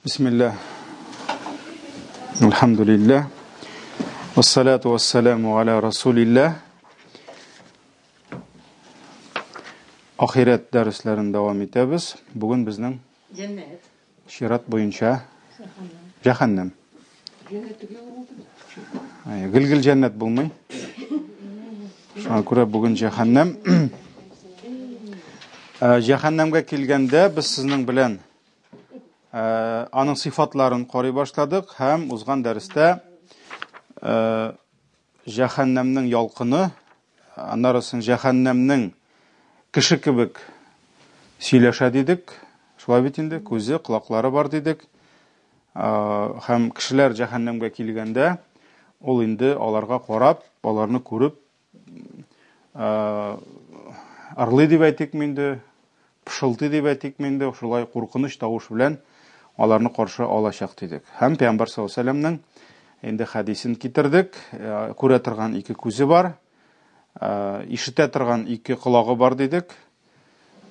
Бисмилла. Альхамдулилля. Вассалату вассаламу аля расулилля. Ахирәт дәресләрен дәвам итәбез. Бүген безнең Җәннәт. Чират буенча җәһәннәм. Гел-гел җәннәт булмый. Шуңа күрә бүген җәһәннәм. Җәһәннәмгә килгәндә без сезнең белән аның сыйфатларын карый башладык һәм узган дәрестә җәһәннәмнең ялкыны, аннары соң җәһәннәмнең кеше кебек сөйләшә дидек. Шулай бит инде, күзе, колаклары бар дидек. Һәм кешеләр җәһәннәмгә килгәндә, ул инде аларга карап, аларны күреп, ырлый дип әйтикме инде, пышылдый дип әйтикме инде, шулай куркыныч тавыш белән аларны каршы алачак дидек. Һәм Пәйгамбәр саллаллаһу алейһи вәсәлләмнең инде хәдисен китердек. Күрә торган ике күзе бар, ишетә торган ике колагы бар дидек,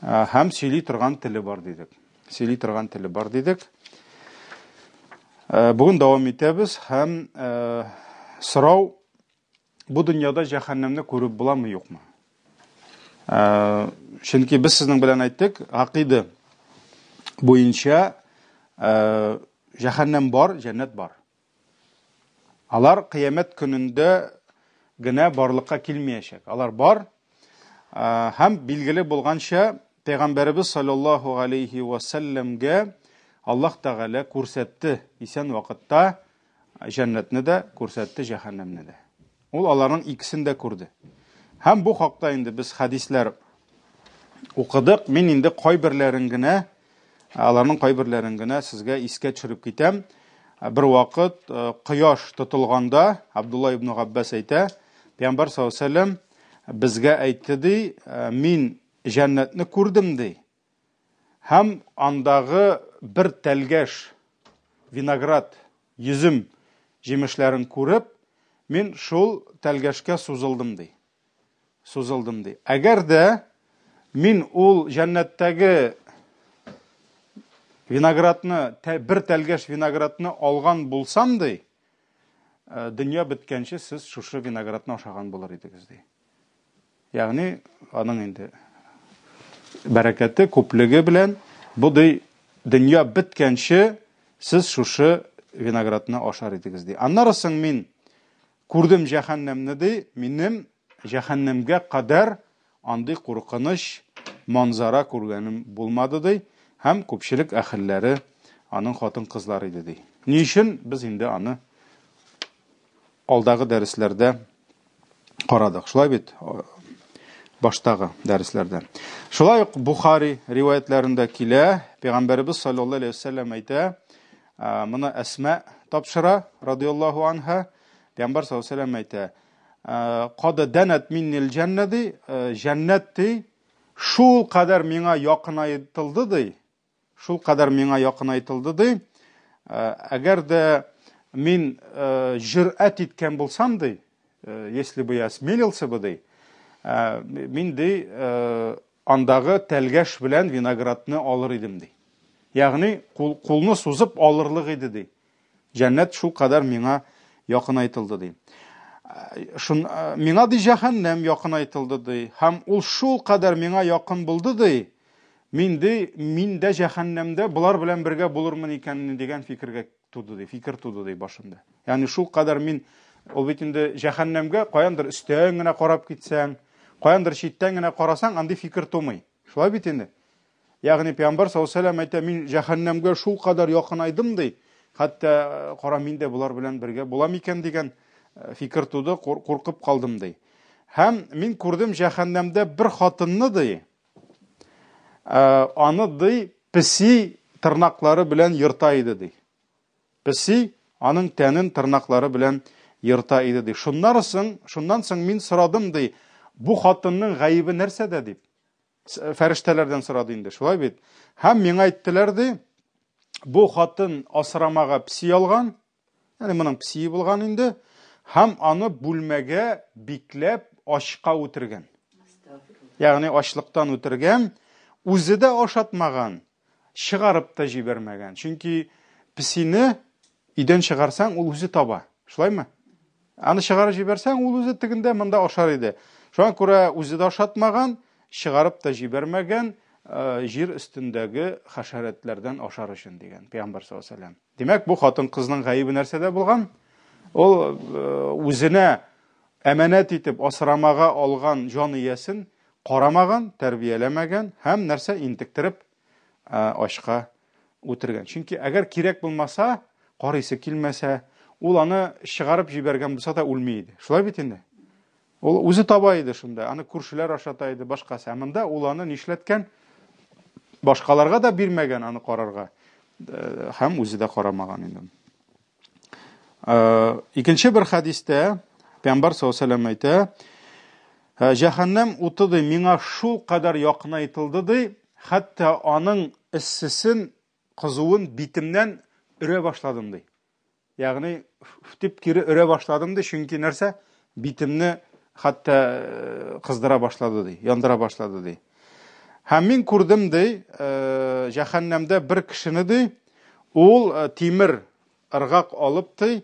һәм сөйли торган теле бар дидек. Сөйли торган теле бар дидек. Бүген дәвам итәбез һәм сорау: бу дөньяда җәһәннәмне күреп буламы, юкмы? Чөнки без сезнең белән әйттек, гакыйда буенча җәһәннәм бар, җәннәт бар. Алар кыямәт көнендә генә барлыкка килмәячәк. Алар бар. Һәм билгеле булганча, Пәйгамбәребез саллаллаһу алейхи ва сәлләмгә Аллаһ Тәгалә күрсәтте исән вакытта җәннәтне дә, күрсәтте җәһәннәмне дә. Ул аларның икесен дә күрде. Һәм бу хакта инде без хәдисләр укыдык. Мин инде кайберләрен генә, аларның кайберләрен генә сезгә искә төшереп китәм. Бер вакыт э, кояш тотылганда Абдулла ибн Габбас әйтә, Пәйгамбәр саллаллаһу алейһи вәсәлләм безгә әйтте ди, «Э, мин җәннәтне күрдем ди. Һәм андагы бер тәлгәш виноград, йөзем җимешләрен күреп, мин шул тәлгәшкә сузылдым, ди. Сузылдым, ди. Әгәр дә мин ул җәннәттәге виноградны, бер тәлгәш виноградны алган булсам, ди, э, дөнья беткәнче сез шушы виноградны ашаган булыр идегез, ди. Ягъни аның инде бәрәкәте, күплеге белән бу ди дөнья беткәнче сез шушы виноградны ашар идегез ди. Аннары соң мин күрдем җәһәннәмне ди, минем җәһәннәмгә кадәр андый куркыныч манзара күргәнем булмады ди, һәм күпчелек әһелләре аның хатын-кызлары иде ди. Ни өчен без инде аны алдагы дәресләрдә карадык. Шулай бит? Баштагы дәресләрдә. Шулай ук Бухари риваятләрендә килә, Пәйгамбәребез саллаллаһу алейһи вәсәлләм әйтә, моны Әсмә тапшыра, радияллаһу анха, Пәйгамбәр саллаллаһу алейһи вәсәлләм әйтә, кад данат миннил җәннә ди, җәннәт ди, шул кадәр миңа якынайтылды ди, Шул кадәр миңа якынайтылды ди. Әгәр дә мин җөрьәт иткән булсам ди, если бы я осмелился бы ди, мин ди андагы тәлгәш белән виноградны алыр идем ди. Ягъни кулны сузып алырлык иде ди. Җәннәт шул кадәр миңа якынайтылды ди. Шун, миңа ди җәһәннәм якынайтылды ди. Һәм ул шул кадәр миңа якын булды ди. Мин ди, мин дә җәһәннәмдә болар белән бергә булырмын икәнне дигән фикергә туды ди, фикер туды ди башымда. Ягъни шул кадәр мин ул бит инде җәһәннәмгә каяндыр өстән генә карап китсәң, каяндыр читтән генә карасаң, андый фикер тумый. Шулай бит инде. Ягъни Пәйгамбәр саллаллаһу алейһи вәсәлләм әйтә, мин җәһәннәмгә шул кадәр якынайдым ди, хәтта э, кара мин дә болар белән бергә булам икән дигән э, фикер туды, куркып калдым ди. Һәм мин күрдем җәһәннәмдә бер хатынны ди, э, аны ди песи тырнаклары белән ерта иде ди. Песи аның тәнен тырнаклары белән ерта иде ди. Шуннан соң, шуннан соң мин сорадым ди, бу хатынның гаебе нәрсәдә дип. Фәрештәләрдән сорады инде, шулай бит. Һәм миңа әйттеләр ди, бу хатын асрамага песи алган, ягъни моның песие булган инде, һәм аны бүлмәгә бикләп ачка үтергән. Ягъни ачлыктан үтергән, үзе дә ашатмаган, чыгарып та җибәрмәгән. Чөнки песине өйдән чыгарсаң, ул үзе таба. Шулаймы? Аны чыгарып җибәрсәң, ул үзе тегендә монда ашар иде. Шуңа күрә үзе дә ашатмаган, чыгарып та җибәрмәгән, җир өстендәге хәшәрәтләрдән ашар өчен дигән Пәйгамбәр саллаллаһу алейһи вәсәлләм. Димәк, бу хатын-кызның гаебе нәрсәдә булган? Ул үзенә әманәт итеп асрамага алган җан иясен карамаган, тәрбияләмәгән һәм нәрсә интектереп ачка үтергән. Чөнки әгәр кирәк булмаса, карыйсы килмәсә, ул аны чыгарып җибәргән булса да үлми иде. Шулай бит инде? Ул үзе таба иде шунда, аны күршеләр ашата иде, башкасы. Ә монда ул аны нишләткән? Башкаларга да бирмәгән аны карарга. Һәм үзе дә карамаган инде. Икенче бер хәдистә Пәйгамбәр саллаллаһу алейһи вәсәлләм әйтә, Җәһәннәм уты ди миңа шул кадәр якынайтылды ди, хәтта аның эссесен, кызуын битемнән өрә башладым ди. Ягъни дип кире өрә башладым ди, чөнки нәрсә? Битемне хәтта э, кыздыра башлады ди, яндыра башлады ди. Һәм мин күрдем ди, э, җәһәннәмдә бер кешене ди, ул э, тимер ыргак алып ди,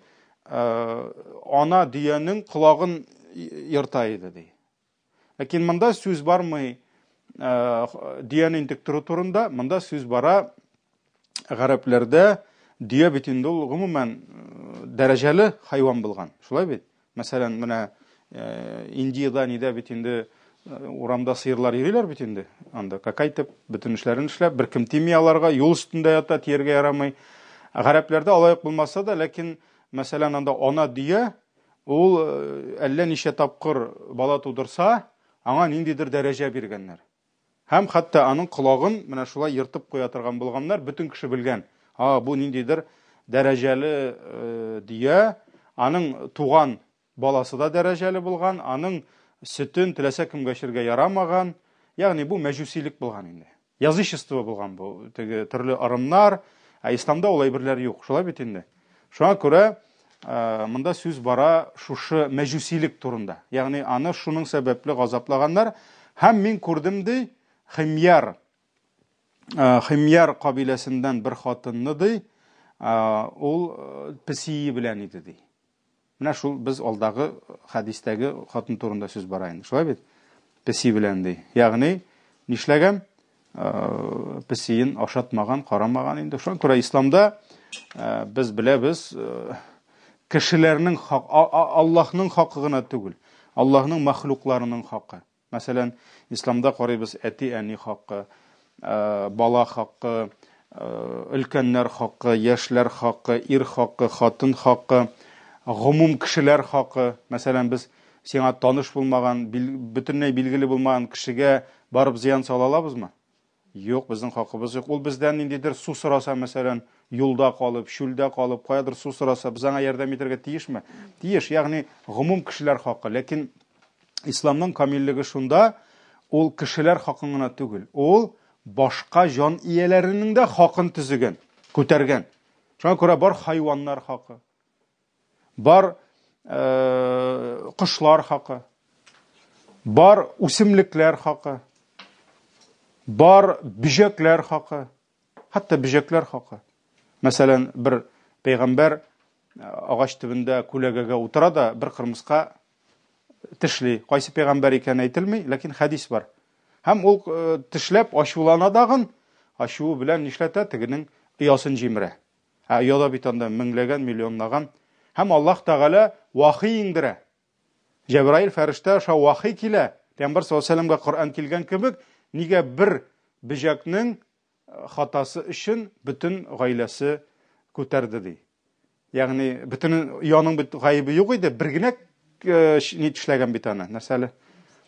ана дөянең колагын ерта иде ди. Ләкин монда сүз бармый дөяне интектерү турында, монда сүз бара гарәпләрдә дөя бит инде ул гомумән дәрәҗәле хайван булган. Шулай бит? Мәсәлән, менә Индиядә нидә бит инде урамда сыерлар йөриләр бит инде. Анда какайтып, бөтен эшләрен эшләп, беркем тими аларга, юл өстендә ята, тияргә ярамый. Гарәпләрдә алай ук булмаса да, ләкин мәсәлән, анда ана дөя Ул әллә ничә тапкыр бала тудырса, аңа ниндидер дәрәҗә биргәннәр. Һәм хәтта аның колагын менә шулай ертып куя торган булганнар, бөтен кеше белгән. А, бу ниндидер дәрәҗәле дөя, аның туган баласы да дәрәҗәле булган, аның сөтен теләсә кемгә эчергә ярамаган. Ягъни бу мәҗүсилек булган инде. Язычество булган бу, теге төрле ырымнар, ә исламда ул әйберләр юк. Шулай бит инде. Шуңа күрә э, монда сүз бара шушы мәҗүсилек турында. Ягъни аны шуның сәбәпле газаплаганнар. Һәм мин күрдем ди, Химьяр э, Химьяр кабиләсеннән бер хатынны ди, э, ул песие белән иде ди. Менә шул без алдагы хәдистәге хатын турында сүз бара инде. Шулай бит? Песи белән ди. Ягъни нишләгән? Э, песиен ашатмаган, карамаган инде. Шуңа күрә исламда э, без беләбез, э, кешеләрнең хак, Аллаһның хакы гына түгел, Аллаһның мәхлукларының хакы. Мәсәлән, исламда карыйбыз әти-әни хакы, бала хакы, өлкәннәр хакы, яшьләр хакы, ир хакы, хатын хакы, гомум кешеләр хакы. Мәсәлән, без сиңа таныш булмаган, бөтенләй билгеле булмаган кешегә барып зыян сала алабызмы? Юк, безнең хакыбыз юк. Ул бездән ниндидер су сораса, мәсәлән, юлда калып, чүлдә калып, каядыр су сораса, без аңа ярдәм итәргә тиешме? Тиеш, ягъни гомум кешеләр хакы. Ләкин исламның камиллеге шунда, ул кешеләр хакын гына түгел, ул башка җан ияләренең дә хакын төзегән, күтәргән. Шуңа күрә бар хайваннар хакы, Бар э, кошлар хакы, бар үсемлекләр хакы, бар бөҗәкләр хакы, хәтта бөҗәкләр хакы. Мәсәлән, бер пәйгамбәр э, агач төбендә күләгәгә утыра да бер кырмыска тешли. Кайсы пәйгамбәр икәне әйтелми, ләкин хәдис бар. Һәм ул э, тешләп ачулана дагын, ачуы белән нишләтә? Тегенең оясын җимерә. Ә ояда бит анда меңләгән, миллионлаган. Һәм Аллаһ Тәгалә вахи иңдерә. Җәбраил фәрештә аша вахи килә. Пәйгамбәр саллаллаһу алейһи вәсәлләмгә Коръән килгән кебек, нигә бер бөҗәкнең э, хатасы өчен бөтен гаиләсе күтәрде ди. Ягъни бөтен ояның бит гаебе юк иде, бер генә э, ни тешләгән бит аны. Нәрсә әле?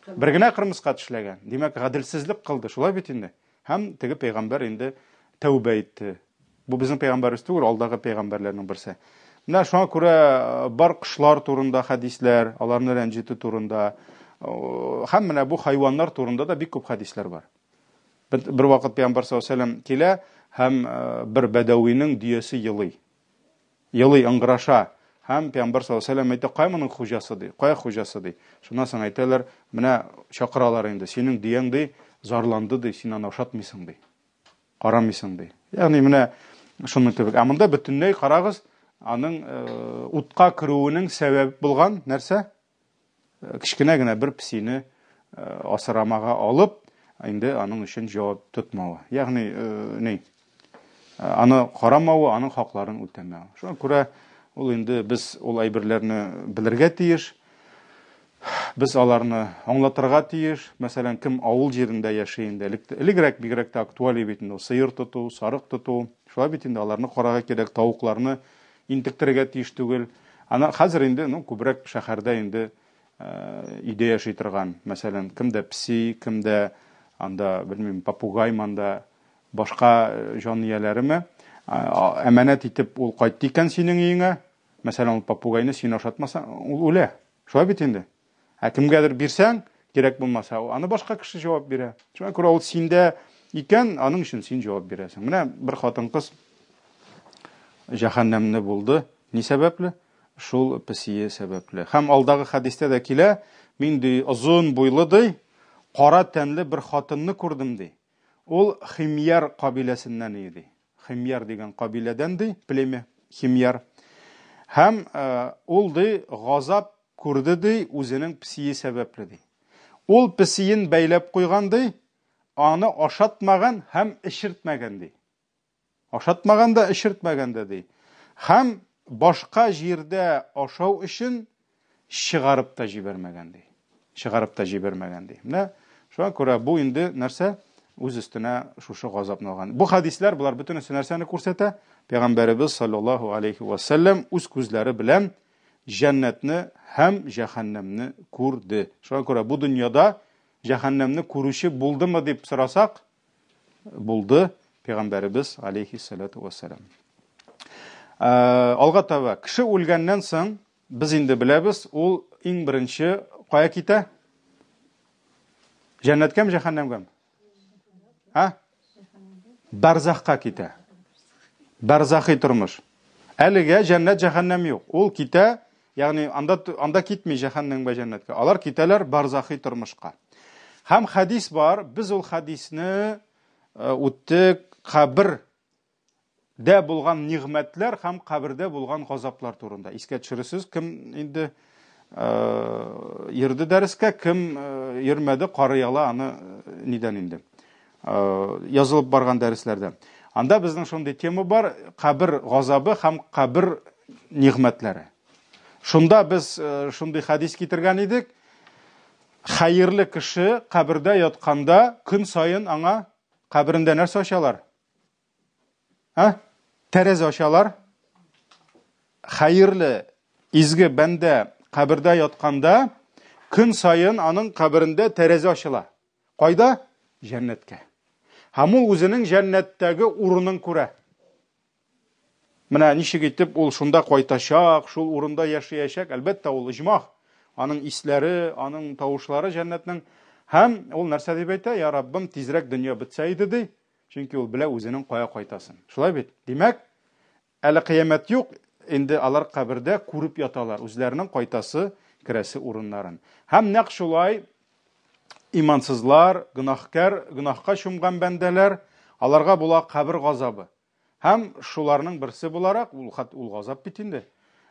Бер генә кырмыска тешләгән. Димәк, гаделсезлек кылды, шулай бит инде. Һәм теге пәйгамбәр инде тәүбә итте. Бу безнең пәйгамбәребез түгел, алдагы пәйгамбәрләрнең берсе. Менә шуңа күрә э, бар кошлар турында хәдисләр, аларны рәнҗетү турында э, һәм менә бу хайваннар турында да бик күп хәдисләр бар. Бер вакыт пәйгамбәр саллаллаһу алейһи вәсәлләм килә һәм э, бер бәдәвинең дөясе елый. Елый, ыңгыраша. Һәм пәйгамбәр саллаллаһу алейһи вәсәлләм әйтә, кая моның хуҗасы ди? Кая хуҗасы ди? Шуннан соң әйтәләр, менә чакыралар инде, синең дөяң ди, зарланды ди, син аны ашатмыйсың ди. Карамыйсың ди. Ягъни менә Шуның кебек. Ә монда бөтенләй карагыз, аның утка керүенең сәбәп булган нәрсә? Кечкенә генә бер песине асрамага алып, инде аның өчен җавап тотмавы. Ягъни, ни? Аны карамавы, аның хакларын үтәмәве. Шуңа күрә ул инде без ул әйберләрне белергә тиеш. Без аларны аңлатырга тиеш. Мәсәлән, кем авыл җирендә яши инде, элегрәк бигрәк тә актуаль бит инде сыер тоту, сарык тоту. Шулай бит инде аларны карарга кирәк, тавыкларны интектерергә тиеш түгел. Ана хәзер инде, ну, күбрәк шәһәрдә инде өйдә яши торган, мәсәлән, кемдә песи, кемдә анда, белмим, попугай манда, башка җан ияләреме, әманәт итеп ул кайтты икән синең өеңә, мәсәлән, ул попугайны син ашатмасаң, ул үлә. Шулай бит инде. Ә кемгәдер бирсәң, кирәк булмаса, аны башка кеше җавап бирә. Шуңа күрә ул синдә икән, аның өчен син җавап бирәсең. Менә бер хатын-кыз җәһәннәмне булды. Ни сәбәпле? Шул песие сәбәпле. Һәм алдагы хәдистә дә килә, мин ди озын буйлы ди, кара тәнле бер хатынны күрдем ди. Ул Химьяр кабиләсеннән иде ди. Химьяр дигән кабиләдән ди, племя Химьяр. Һәм ул ди газап күрде ди үзенең песие сәбәпле ди. Ул песиен бәйләп куйган ди, аны ашатмаган һәм эчертмәгән ди. Ашатмаган да, эчертмәгән дә, ди. Һәм башка җирдә ашау өчен чыгарып та җибәрмәгән, ди. Чыгарып та җибәрмәгән, ди. Менә шуңа күрә бу инде нәрсә? Үз өстенә шушы газапны алган. Бу хәдисләр болар бөтенесе нәрсәне күрсәтә? Пәйгамбәребез саллаллаһу алейхи ва саллям үз күзләре белән җәннәтне һәм җәһәннәмне күрде. Шуңа күрә бу дөньяда җәһәннәмне күрүче булдымы дип сорасак, булды пәйгамбәребез алейхиссалату вассалам. Алга таба, кеше үлгәннән соң, без инде беләбез, ул иң беренче кая китә? Җәннәткәме, җәһәннәмгәме? Һа? Барзахка китә. Барзахи тормыш. Әлегә җәннәт, җәһәннәм юк. Ул китә, ягъни анда анда китми җәһәннәмгә, җәннәткә. Алар китәләр барзахи тормышка. Һәм хәдис бар, без ул хәдисне үттек, кабер дә булган нигъмәтләр һәм кабердә булган газаплар турында. Искә төшересез, кем инде йөрде дәрескә, кем йөрмәде, карый ала аны нидән инде. Язылып барган дәресләрдә. Анда безнең шундый тема бар, кабер газабы һәм кабер нигъмәтләре. Шунда без шундый хәдис китергән идек. Хәерле кеше кабердә ятканда көн саен аңа каберендә нәрсә ачалар? Ә? Тәрәзә ачалар. Хәерле, изге бәндә кабердә ятканда көн саен аның каберендә тәрәзә ачыла. Кайда? Җәннәткә. Һәм ул үзенең җәннәттәге урынын күрә. Менә ничек итеп ул шунда кайтачак, шул урында яшәячәк. Әлбәттә, ул оҗмах. Аның исләре, аның тавышлары җәннәтнең. Һәм ул нәрсә дип әйтә? Я Раббым, тизрәк дөнья бетсә иде, ди. Чөнки ул белә үзенең кая кайтасын. Шулай бит? Димәк, әле кыямәт юк, инде алар кабердә күреп яталар үзләренең кайтасы, керәсе урыннарын. Һәм нәкъ шулай имансызлар, гөнаһкәр, гөнаһка чумган бәндәләр, аларга була кабер газабы. Һәм шуларның берсе буларак, ул хат ул газап бит инде.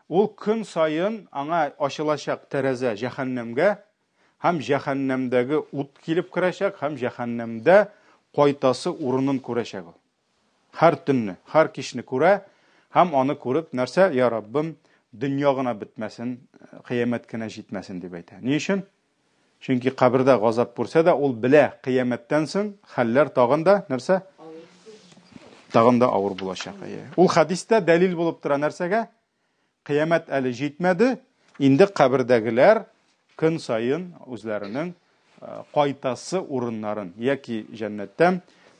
Ул көн саен аңа ачылачак тәрәзә җәһәннәмгә һәм җәһәннәмдәге ут килеп керәчәк һәм җәһәннәмдә кайтасы урынын күрәчәк ул. Һәр төнне, һәр кичне күрә һәм аны күреп, нәрсә, я Раббым, дөнья гына бетмәсен, кыямәт кенә җитмәсен дип әйтә. Ни өчен? Чөнки кабердә газап күрсә дә, ул белә, кыямәттән соң хәлләр тагын да нәрсә? Тагын да авыр булачак. Ул хәдистә дәлил булып тора нәрсәгә? Кыямәт әле җитмәде, инде кабердәгеләр көн саен үзләренең кайтасы урыннарын яки җәннәттән,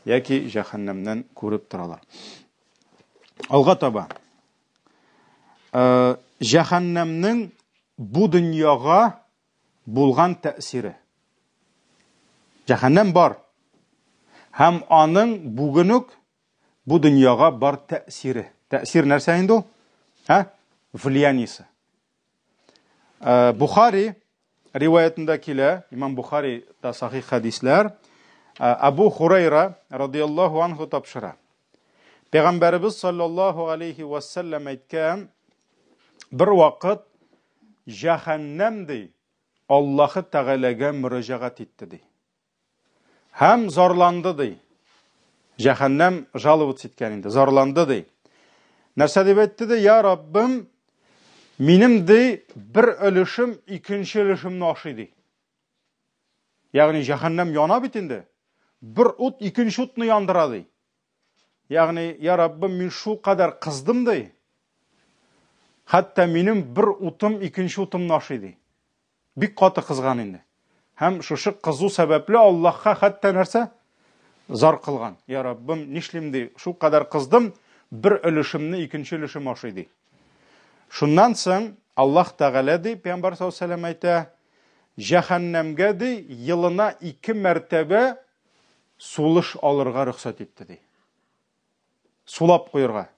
яки җәһәннәмнән күреп торалар. Алга таба. Җәһәннәмнең бу дөньяга булган тәэсире. Җәһәннәм бар. Һәм аның бүген үк бу дөньяга бар тәэсире. Тәэсир нәрсә инде ул? Һә? Влияниесе. Э, Бухари риваятында килә, Имам Бухари да сахих хәдисләр, э, Абу Хурайра радияллаһу анху тапшыра. Пәйгамбәребез саллаллаһу алейхи ва саллям әйткән, бер вакыт җәһәннәм ди, Аллаһы Тәгаләгә мөрәҗәгать итте ди. Һәм зарланды ди. Җәһәннәм жаловаться иткән инде, зарланды ди. Нәрсә дип әйтте ди? Я Раббым, минем ди бер өлешем икенче өлешемне ашый ди. Ягъни җәһәннәм яна бит инде. Бер ут икенче утны яндыра ди. Ягъни, я Раббым, мин шул кадәр кыздым ди. Хәтта минем бер утым икенче утымны ашый ди. Бик каты кызган инде. Һәм шушы кызу сәбәпле Аллаһка хәтта нәрсә? Зар кылган. Я Раббым, нишлим ди? Шул кадәр кыздым, бер өлешемне икенче өлешем ашый ди. Шуннан соң Аллаһ Тәгалә ди, Пәйгамбәр саллаллаһу алейһи әйтә, җәһәннәмгә ди, елына ике мәртәбә сулыш алырга рөхсәт итте ди. Сулап куерга.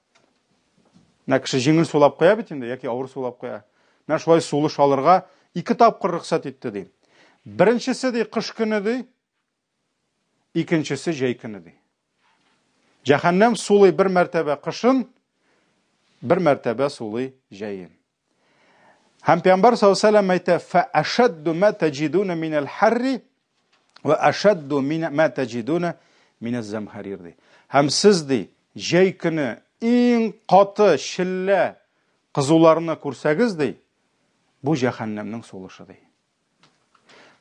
Менә кеше җиңел сулап куя бит инде, яки авыр сулап куя. Менә шулай сулыш алырга ике тапкыр рөхсәт итте ди. Беренчесе ди кыш көне ди, икенчесе җәй көне ди. Җәһәннәм сулый бер мәртәбә кышын, бер мәртәбә сулый җәен. Һәм Пәйгамбәр саллаллаһу алейһи әйтә, "Фа ашадду ма таҗидуна минал харри ва ашадду мин ма таҗидуна миназ замхарир" ди. Һәм сез ди, җәй көне иң каты челлә кызуларны күрсәгез ди, бу җәһәннәмнең сулышы ди.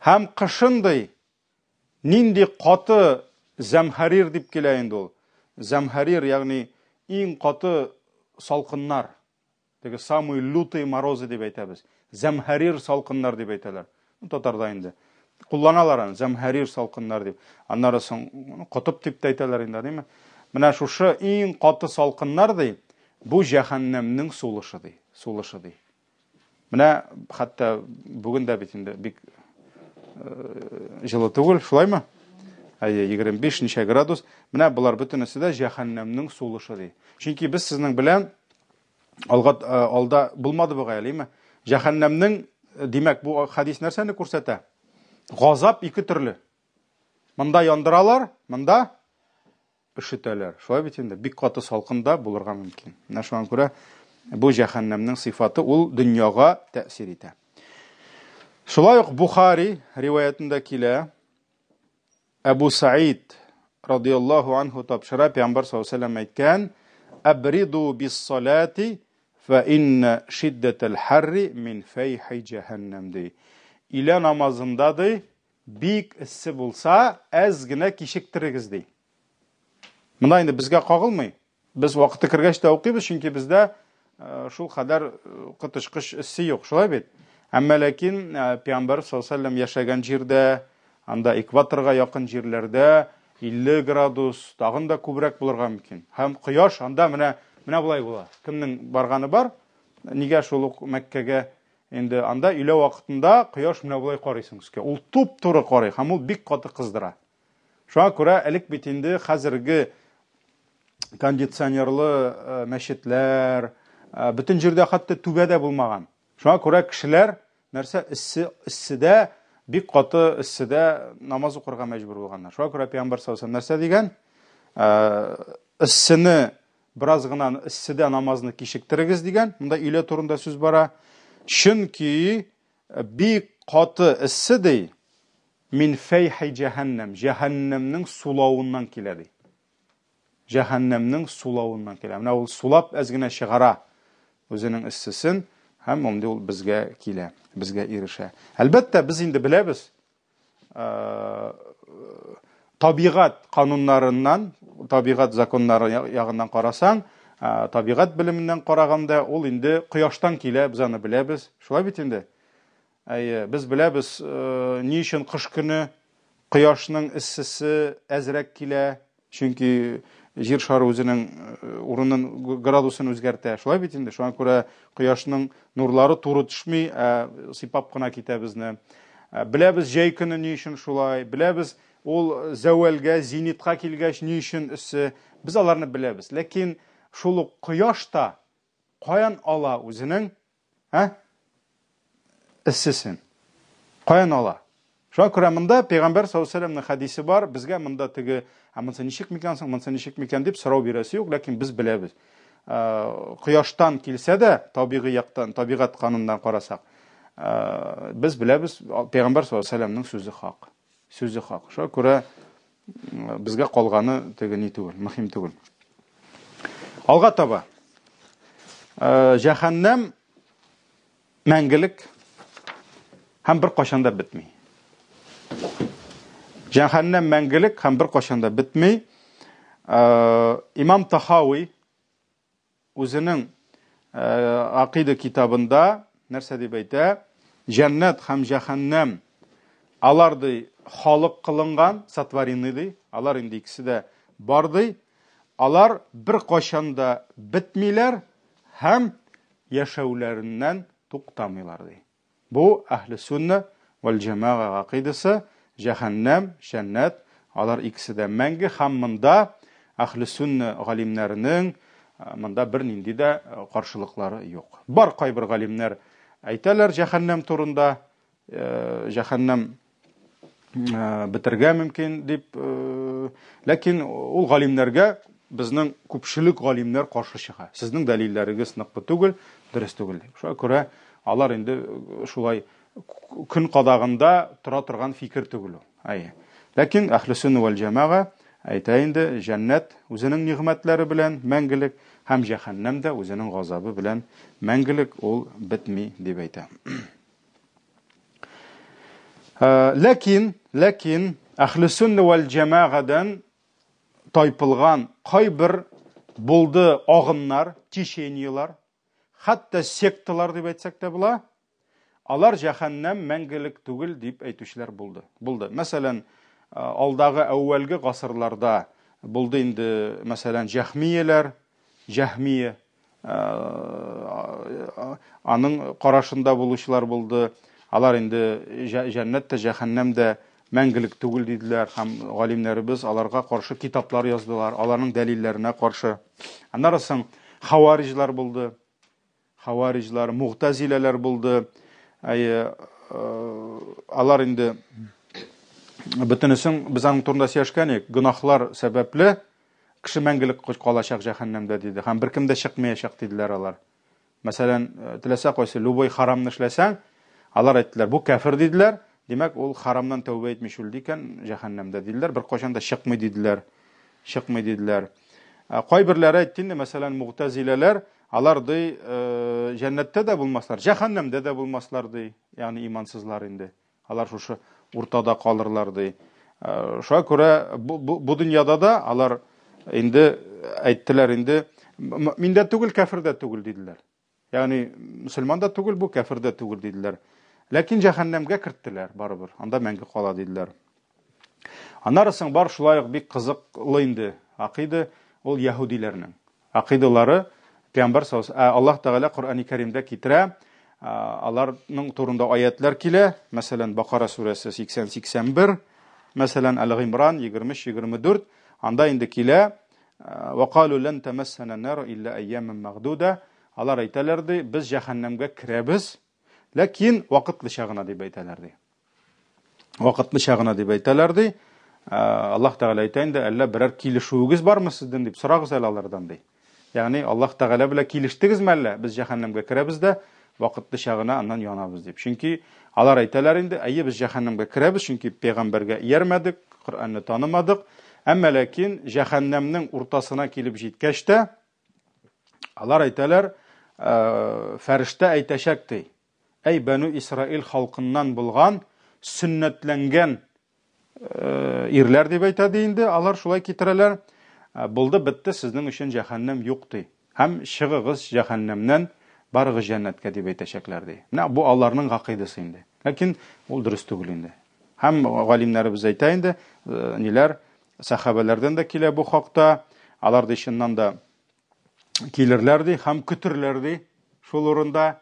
Һәм кышын ди, нинди каты зәмһәрир дип килә инде ул. Зәмһәрир, ягъни иң каты салкыннар. Теге самые лютые морозы дип әйтәбез. Зәмһәрир салкыннар дип әйтәләр. Ну, татарда инде. Кулланалар аны, зәмһәрир салкыннар дип. Аннары соң котып дип тә әйтәләр инде, димме? Менә шушы иң каты салкыннар ди, бу җәһәннәмнең сулышы ди, сулышы ди. Менә хәтта бүген дә бит инде бик җылы түгел, шулаймы? Әйе, 25 ничә градус. Менә болар бөтенесе дә җәһәннәмнең сулышы ди. Чөнки без сезнең белән алга алда булмады бугай әлеме? Җәһәннәмнең, димәк, бу хадис нәрсәне күрсәтә? Газап ике төрле. Монда яндыралар, монда өшетәләр. Шулай бит инде, бик каты салкында булырга мөмкин. Менә шуңа күрә бу җәһәннәмнең сыйфаты ул дөньяга тәэсир итә. Шулай ук Бухари риваятендә килә, Әбу Саид радияллаһу анһу тапшыра, Пәйгамбәр саллаллаһу алейһи ва сәлләм әйткән, Әбриду бис-салати фә инна шиддәтәл харри мин фәйхи җәһәннәм ди. Илә намазында ди, бик эссе булса, әз генә кичектерегез ди. Монда инде безгә кагылмый. Без вакыты кергәч тә укыйбыз, чөнки бездә э, шул кадәр э, коточкыч эссе юк, шулай бит? Әмма ләкин э, Пәйгамбәр саллаллаһу алейһи яшәгән җирдә, анда экваторга якын җирләрдә 50 градус, тагын да күбрәк булырга мөмкин. Һәм кояш анда менә менә болай була. Кемнең барганы бар? Нигә шул ук Мәккәгә инде анда өйлә вакытында кояш менә болай карыйсың өскә. Ул туп-туры карый һәм ул бик каты кыздыра. Шуңа күрә элек бит инде хәзерге кондиционерлы э, мәчетләр, э, бөтен җирдә хәтта түбә дә булмаган. Шуңа күрә кешеләр нәрсә эссе эсседә бик каты эсседә намаз укырга мәҗбүр булганнар. Шуңа күрә пәйгамбәр саллаллаһу алейһи нәрсә дигән? Э, эссене бераз гына эсседә намазны кичектерегез дигән. Монда өйлә турында сүз бара. Чөнки бик каты эссе ди, Мин фәйхи җәһәннәм, җәһәннәмнең сулавыннан килә, ди. Җәһәннәмнең сулавыннан килә. Менә ул сулап әз генә чыгара үзенең эссесен һәм инде ул безгә килә, безгә ирешә. Әлбәттә, без инде беләбез, э, табигать кануннарыннан, табигать законнары ягыннан карасаң, э, табигать белеменнән караганда, ул инде кояштан килә, без аны беләбез. Шулай бит инде? Әйе, без беләбез, э, ни өчен кыш көне кояшның эссесе әзрәк килә, чөнки җир шары үзенең э, урынын, градусын үзгәртә. Шулай бит инде, шуңа күрә кояшның нурлары туры төшми, ә сыйпап кына китә безне. Э, беләбез җәй көне ни өчен шулай, беләбез ул зәвәлгә, зенитка килгәч ни өчен эссе. Без аларны беләбез. Ләкин шул ук кояш та каян ала үзенең Ә? Эссесен. Каян ала? Шуңа күрә монда Пәйгамбәр саллаллаһу алейһи вәсәлләмнең хәдисе бар, безгә монда теге, ә монысы ничек микән соң, монысы ничек микән дип сорау бирәсе юк, ләкин без беләбез. Кояштан килсә дә, табигый яктан, табигать кануныннан карасак, без беләбез, Пәйгамбәр саллаллаһу алейһи вәсәлләмнең сүзе хак. Сүзе хак. Шуңа күрә безгә калганы теге ни түгел, мөһим түгел. Алга таба. Җәһәннәм мәңгелек һәм бер кашан да бетми. Җәһәннәм мәңгелек һәм бер кашан да бетми. Имам Тахауи үзенең Акыйда китабында нәрсә дип әйтә? Җәннәт һәм җәһәннәм алар ди халык кылынган, сотворены ди, алар инде икесе дә бар ди. Алар бер кашан да бетмиләр һәм яшәүләреннән туктамыйлар, ди. Бу, әһле сөннә вәл җәмәга гакыйдасы, җәһәннәм, җәннәт, алар икесе дә мәңге һәм монда әһле сөннә галимнәренең монда бернинди дә каршылыклары юк. Бар кайбер галимнәр әйтәләр җәһәннәм турында, җәһәннәм бетергә мөмкин дип, ләкин ул галимнәргә безнең күпчелек галимнәр каршы чыга. Сезнең дәлилләрегез ныклы түгел, дөрес түгел дип. Шуңа күрә алар инде шулай көн кадагында тора торган фикер түгел ул. Әйе. Ләкин әһле сөннә вәл җәмәга әйтә инде, җәннәт үзенең нигъмәтләре белән мәңгелек һәм җәһәннәм дә үзенең газабы белән мәңгелек, ул бетми дип әйтә. Ләкин, ләкин әхле сөннә вәл җәмәгадан тайпылган кайбер булды агымнар, течениелар, хәтта секталар дип әйтсәк тә була, алар җәһәннәм мәңгелек түгел дип әйтүчеләр булды. Булды. Мәсәлән, алдагы әүвәлге гасырларда булды инде, мәсәлән, җәһмияләр, җәһмия, аның карашында булучылар булды. Алар инде җәннәт тә, җәһәннәм дә мәңгелек түгел диделәр һәм галимнәребез аларга каршы китаплар яздылар, аларның дәлилләренә каршы. Аннары соң хавариҗлар булды. Хавариҗлар, мугтазиләләр булды. Әйе, алар инде бөтенесен без аның турында сөйләшкән идек. Гөнаһлар сәбәпле Кеше мәңгелек калачак җәһәннәмдә, диде. Һәм беркем дә чыкмаячак, диделәр алар. Мәсәлән, теләсә кайсы любой харамны эшләсәң, алар әйттеләр, бу кәфер диделәр. Димәк, ул харамнан тәүбә итми үлде икән, җәһәннәмдә диделәр, беркайчан да чыкмый диделәр. Чыкмый диделәр. Кайберләре әйтте инде, мәсәлән, мугтазиләләр, алар ди, җәннәттә дә булмаслар, җәһәннәмдә дә булмаслар ди, ягъни имансызлар инде. Алар шушы уртада калырлар ди. Шуңа күрә бу, бу, бу дөньяда да алар инде әйттеләр инде, мин дә түгел, кәфер дә түгел диделәр. Ягъни мөселман да түгел бу, кәфер дә түгел диделәр. Ләкин җәһәннәмгә керттеләр барыбер. Анда мәңге кала диделәр. Аннары соң бар шулай ук бик кызыклы инде акыйда, ул яһүдиләрнең. Акыйдалары Пәйгамбәр саллаллаһу ә Аллаһ Тәгалә Коръәни Кәримдә китерә, аларның турында аятлар килә, мәсәлән, Бакара сүрәсе 80-81, мәсәлән, Әл-Гыймран 23-24, анда инде килә, Вакалу лән тәмәссәнә нар илля әйяман мәгдуда, алар әйтәләр ди, без җәһәннәмгә керәбез, ләкин вакытлыча гына дип әйтәләр ди. Вакытлыча гына дип әйтәләр ди. Аллаһ Тәгалә әйтә инде, әллә берәр килешүегез бармы сезнең дип сорагыз әле алардан ди. Ягъни Аллаһ Тәгалә белән килештегезме әллә? Без җәһәннәмгә керәбез дә, вакытлыча гына аннан янабыз дип. Чөнки алар әйтәләр инде, әйе, без җәһәннәмгә керәбез, чөнки пәйгамбәргә иярмәдек, Коръәнне танымадык. Әмма ләкин җәһәннәмнең уртасына килеп җиткәч тә, алар әйтәләр, фәрештә әйтәчәк ди. Әй Бәнү Исраил халкыннан булган сөннәтләнгән ирләр дип әйтә ди инде, алар шулай китерәләр. Булды, бетте, сезнең өчен җәһәннәм юк ди. Һәм чыгыгыз җәһәннәмнән, барыгыз җәннәткә дип әйтәчәкләр ди. Менә бу аларның гакыйдасы инде. Ләкин ул дөрес түгел инде. Һәм галимнәребез әйтә инде, ниләр, сәхабәләрдән дә килә бу хакта. Алар ди чыннан да килерләр ди һәм көтерләр ди шул урында.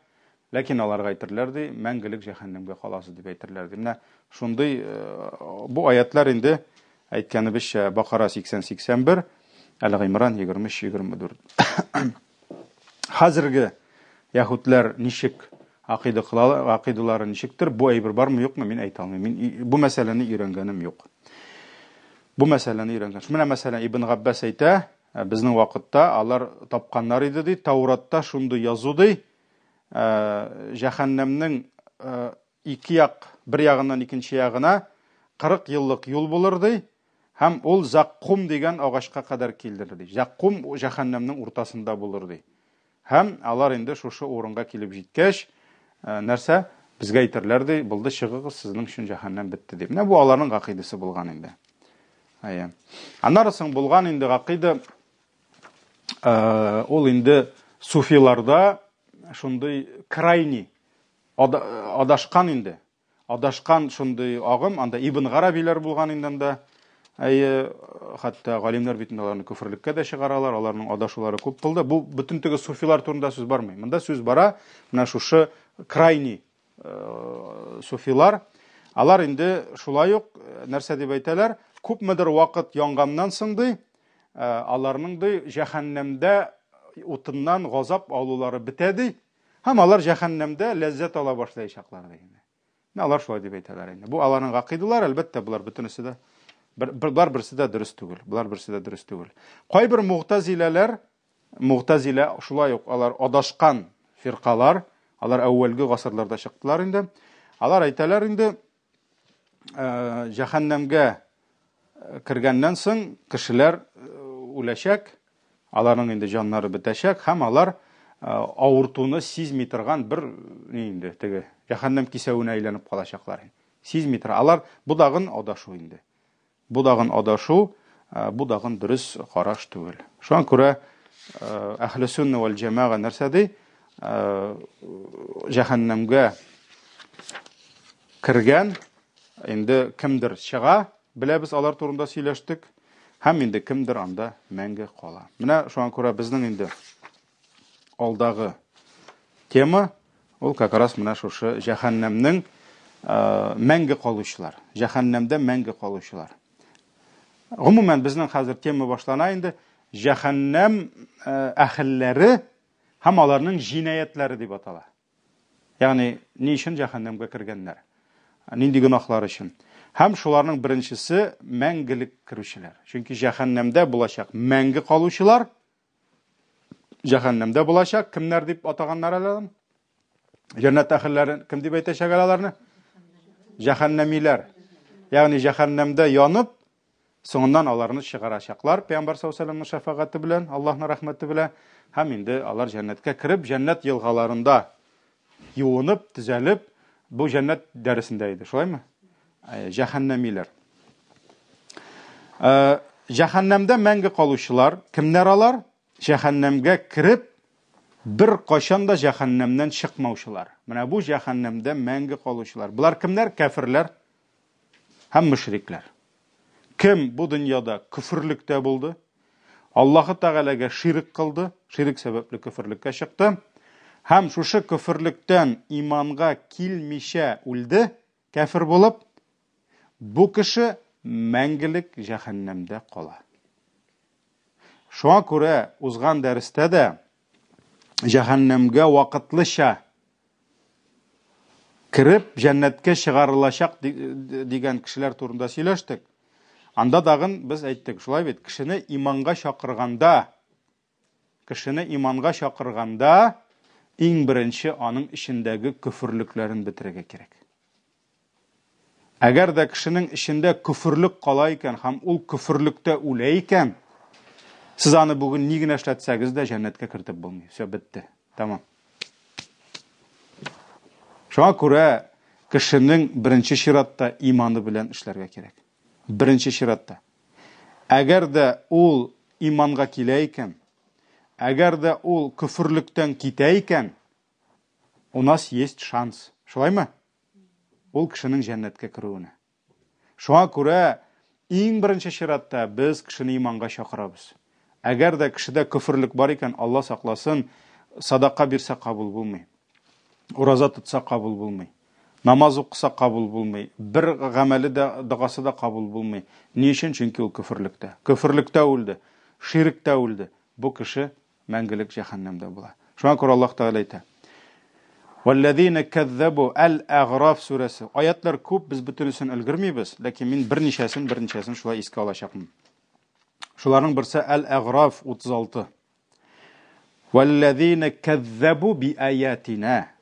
Ләкин аларга әйтерләр ди, мәңгелек җәһәннәмгә каласыз дип әйтерләр ди. Менә шундый бу аятлар инде әйткәнебезчә Бакара 80-81, Әл-Гыймран 23-24. Хәзерге яһүдләр ничек Гакыйда кылалар, гакыйдалары ничектер, бу әйбер бармы, юкмы, мин әйтә алмыйм. Мин бу мәсьәләне өйрәнгәнем юк. Бу мәсьәләне өйрәнгән. Менә мәсәлән, Ибн Габбас әйтә, э, безнең вакытта алар тапканнар иде ди, Тауратта шундый язу ди, э, җәһәннәмнең э, ике як, бер ягыннан икенче ягына 40 еллык юл булыр ди, һәм ул Заккум дигән агачка кадәр килдер ди. Заккум җәһәннәмнең уртасында булыр ди. Һәм алар инде шушы урынга килеп җиткәч, э, нәрсә? Безгә әйтерләр ди, булды, чыгыгыз, сезнең өчен җәһәннәм бетте дип. Менә бу аларның гакыйдасы булган инде. Әйе. Аннары соң булган инде гакыйда э, ул инде суфиларда шундый крайний адашкан инде. Адашкан шундый агым, анда Ибн Гарабиләр булган инде анда. Әйе, хәтта галимнәр бит инде аларны көферлеккә дә чыгаралар, аларның адашулары күп булды. Бу бөтен теге суфилар турында сүз бармый. Монда сүз бара менә шушы крайний э, суфилар. Алар инде шулай ук э, нәрсә дип әйтәләр? Күпмедер вакыт янганнан соң ди, э, аларның ди җәһәннәмдә утыннан газап алулары бетә ди. Һәм алар җәһәннәмдә ләззәт ала башлаячаклар дигән. Менә алар шулай дип әйтәләр инде. Бу аларның гакыйдалары, әлбәттә, болар бөтенесе дә бер, болар берсе дә дөрес түгел. Болар берсе дә дөрес түгел. Кайбер мугтазиләләр, мугтазилә шулай ук алар адашкан фиркалар, алар әүвәлге гасырларда чыктылар инде. Алар әйтәләр инде, Э, җәһәннәмгә э, кергәннән соң кешеләр э, үләчәк, аларның инде җаннары бетәчәк һәм алар авыртуны сизми торган бер ни инде теге җәһәннәм кисәвенә әйләнеп калачаклар. Сизми тора. Алар бу дагын адашу инде. Бу дагын адашу, бу дагын дөрес караш түгел. Шуңа күрә әһле сунна вәл җәмәга нәрсә ди? Җәһәннәмгә кергән, инде кемдер чыга, беләбез, алар турында сөйләштек, һәм инде кемдер анда мәңге кала. Менә шуңа күрә безнең инде алдагы тема ул как раз менә шушы җәһәннәмнең мәңге калучылар, җәһәннәмдә мәңге калучылар. Гомумән безнең хәзер тема башлана инде җәһәннәм әһелләре һәм аларның җинаятьләре дип атала. Ягъни ни өчен җәһәннәмгә кергәннәр? Нинди гөнаһлар өчен? Һәм шуларның беренчесе мәңгелек керүчеләр. Чөнки җәһәннәмдә булачак мәңге калучылар җәһәннәмдә булачак. Кемнәр дип атаганнар әле аларны? Җәннәт әһелләрен кем дип әйтәчәк әле аларны? Җәһәннәмиләр. Ягъни җәһәннәмдә янып, соңыннан аларны чыгарачаклар Пәйгамбәр саллаллаһу алейһи шәфәгате белән, Аллаһның рәхмәте белән, һәм инде алар җәннәткә кереп, җәннәт елгаларында юынып, төзәлеп, бу җәннәт дәресендә иде, шулаймы? Э, җәһәннәмиләр. Э, җәһәннәмдә мәңге калучылар кемнәр алар? Җәһәннәмгә кереп, бер кайчан да җәһәннәмнән чыкмаучылар. Менә бу җәһәннәмдә мәңге калучылар. Болар кемнәр? Кәферләр һәм мөшрикләр. Кем бу дөньяда көферлектә булды, Аллаһы Тәгаләгә ширк кылды, ширк сәбәпле көферлеккә чыкты һәм шушы көферлектән иманга килмичә үлде, кәфер булып, бу кеше мәңгелек җәһәннәмдә кала. Шуңа күрә узган дәрестә дә җәһәннәмгә вакытлыча кереп җәннәткә чыгарылачак дигән кешеләр турында сөйләштек. Анда дагын без әйттек, шулай бит, кешене иманга чакырганда, кешене иманга чакырганда иң беренче аның эчендәге көферлекләрен бетерергә кирәк. Әгәр дә кешенең эчендә көферлек кала икән һәм ул көферлектә үлә икән, сез аны бүген ни генә эшләтсәгез дә җәннәткә кертеп булмый. Все, бетте. Тәмам. Шуңа күрә кешенең беренче чиратта иманы белән эшләргә кирәк. Беренче чиратта. Әгәр дә ул иманга килә икән, әгәр дә ул көферлектән китә икән, у нас есть шанс. Шулаймы? Ул кешенең җәннәткә керүенә. Шуңа күрә иң беренче чиратта без кешене иманга чакырабыз. Әгәр дә кешедә көферлек бар икән, Алла сакласын, садака бирсә кабул булмый. Ураза тотса кабул булмый. Намаз укыса кабул булмый. Бер гамәле дә, догасы да кабул булмый. Ни өчен? Чөнки ул көферлектә. Көферлектә үлде, ширектә үлде. Бу кеше мәңгелек җәһәннәмдә була. Шуңа күрә Аллаһ Тәгалә әйтә. Валлазина кәззәбу Әл-Әгъраф сүрәсе. Аятлар күп, без бөтенесен өлгермибез, ләкин мин берничәсен, берничәсен шулай искә алачакмын. Шуларның берсе Әл-Әгъраф 36. Валлазина кәззәбу би аятина.